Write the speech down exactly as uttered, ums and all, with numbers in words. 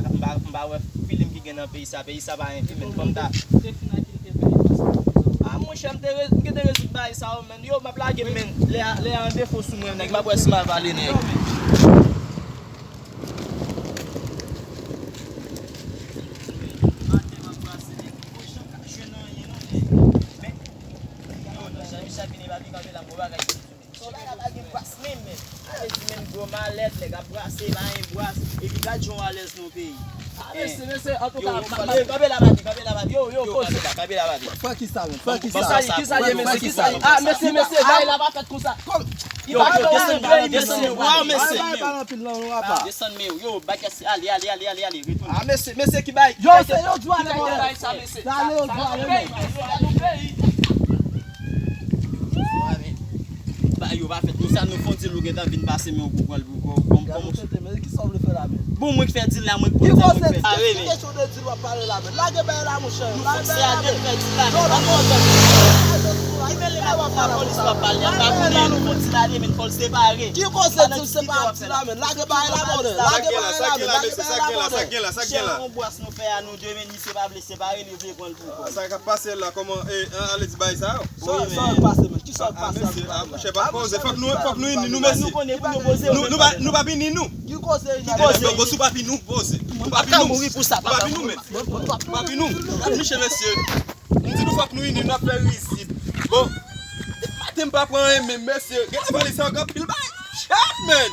M pa, m pa wè filim ki gen nan peyi sa. Peyi sa pa anyen, men. Fò m ta. A, monchè, m te re-, m te rezoud bagay sa yo, men. Yo, m ap lage, men. Lè a, lè a an defo sou mwen, nèg. M ap wè si m a vale nèg, men. Maten m ap brase nèg. Monchè, m pa jwenn anyen, non, nèg. Men, yo, non, Jean Michel vini, pa vin kanpe la, m wè bagay. Sòlda la pa gen bras menm, men. Sa vle di menm gwo malèt, nèg ap brase, pa gen bras. Epi gad jan w alèz nan peyi. A, mesye, mesye, antouka, kanpe la, pati, kanpe la, pati. Yo, yo, koze. Kanpe la, kanpe la, pati. Fè kisa, men? Fè kisa? Kisa, kisa ye, mesye, kisa ye? A, mesye, mesye, bagay la pa fèt konsa. Yo, yo, desann, desann, desann, mesye. Desann, men, yo, bagay, ale, ale, ale, ale, ale, retounen. A, mesye, mesye ki bay. Yo, se yo dwa ale, men. Sa ale, yo dwa ale, men. Ba yo pa fèt konsa, nou fon di l ou gentan vin pase, men ou pran l pou kò. Kòm, kòm. Gade tete, men kisa w vle fè la, men? Bon, mwen ki fè di l la, mwen ki pran l, mwen ki fè. Ki koze, ki kesyon de di l w ap pale la, men? Lage bay la, monchè. Lage bay la, men. Non, non, non, non. Ki mele la, w ap pale konsa. Lapolis w ap pale, an pa konnen, nou fon di l ale, men fò l separe. Ki koze di l separe la, men? Lage bay la, monchè. Lage bay la, men. Lage bay la, monchè. Sa k gen la, sa k gen la, sa k gen la? Chè, yon bwas nou fè a nou de, men li separe, li separe, li vle pran l pou kò l. Sa k ap pase la, kòman, e, ale di bay sa yo? Sa, sa k pase, men? Kisa k pase? Mesye, a, monchè, pa poze. Fòk nou, fòk nou ini nou, mesye. Nou konnen pou nou poze. Nou, nou pa, nou pa vini, nou. Ki koze, ki koze? Bon, si w pa vini, nou poze. Nou pa vini, nou. Mouri pou sa, papa. Nou pa vini, nou, men. Nou pa vini, nou. Gad miche, mesye. M di nou fòk nou ini, nou ap fè rizib. Bon, maten m pa pran anyen menm, mesye. Gen valiz sa yo gen anpil bagay. Chat, man.